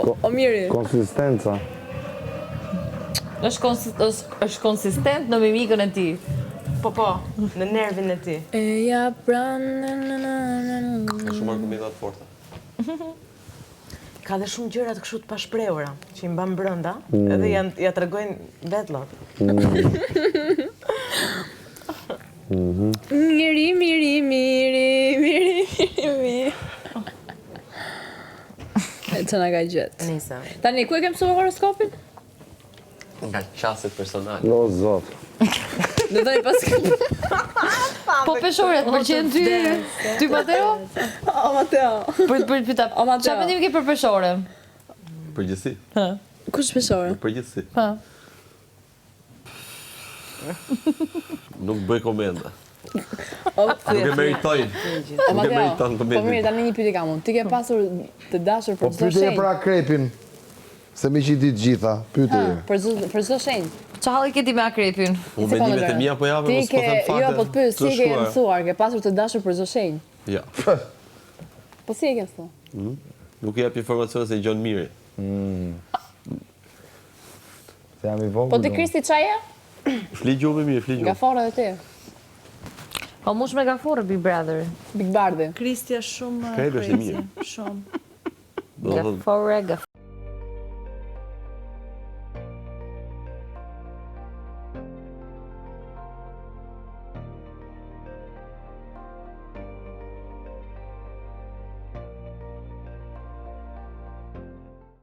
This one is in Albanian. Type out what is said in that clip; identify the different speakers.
Speaker 1: O Miri.
Speaker 2: Konsistenca.
Speaker 3: Është konsi, është, është konsistent në mimikën e tij.
Speaker 4: Po po, në nervin e tij.
Speaker 1: E ja pranë na na na na na.
Speaker 5: Ka shumë argumenta të forta.
Speaker 4: Ka dhe shumë gjëra të kështu të pashprehura që i mban brenda, edhe janë ja tregojnë vetllat.
Speaker 1: Miri, miri, miri, miri, miri, miri. E që na ka gjetë.
Speaker 4: Nisa.
Speaker 1: Tani, ku e ke mësuar horoskopin?
Speaker 5: Nga qasjet personale.
Speaker 2: O zot.
Speaker 1: Do të pas
Speaker 3: Po peshore, të pëlqen ty? Ty Mateo?
Speaker 1: O Mateo.
Speaker 3: Për për pyeta.
Speaker 1: O, Mateo.
Speaker 3: Çfarë mendimi ke për peshoren?
Speaker 5: Përgjithësi.
Speaker 3: Ha.
Speaker 1: Kush është peshore?
Speaker 5: Përgjithësi.
Speaker 3: Ha.
Speaker 5: Nuk bëj komenta.
Speaker 1: O,
Speaker 5: Nuk e meritoj.
Speaker 1: o
Speaker 5: Nuk e
Speaker 1: Mateo.
Speaker 5: meriton
Speaker 1: Po mirë,
Speaker 5: komentin.
Speaker 1: tani një pyetje kam unë. Ti ke pasur të dashur
Speaker 2: Po
Speaker 1: për çdo
Speaker 2: pyetje
Speaker 1: shenjë?
Speaker 2: për akrepin. Se me që i di të gjitha, pyetje.
Speaker 1: Për çdo për çdo shenjë.
Speaker 3: Çfarë halli ke ti me akrepin?
Speaker 5: Unë mendimet e mia po japim,
Speaker 1: Ti
Speaker 5: mos po
Speaker 1: ke,
Speaker 5: them fakte.
Speaker 1: jo, po të pyes,
Speaker 5: të
Speaker 1: si e ke
Speaker 5: shkruara.
Speaker 1: mësuar, ke pasur të dashur për çdo shenjë.
Speaker 5: Ja.
Speaker 1: Po si e ke mësuar?
Speaker 5: Nuk i jap informacione se i gjon Miri.
Speaker 2: Se jam i vogël.
Speaker 1: Po ti
Speaker 2: unë.
Speaker 1: Kristi ç'a je?
Speaker 5: Fli gjumë mirë, fli gjumë.
Speaker 1: Gaforre edhe ti.
Speaker 3: Po mush me gaforre Big Brother.
Speaker 1: Big Bardhi.
Speaker 6: Kristi është shumë
Speaker 5: Krepi është i
Speaker 6: crazy,
Speaker 5: mirë.
Speaker 6: Shumë.
Speaker 5: Do të thotë
Speaker 3: Gaforre, gaforre.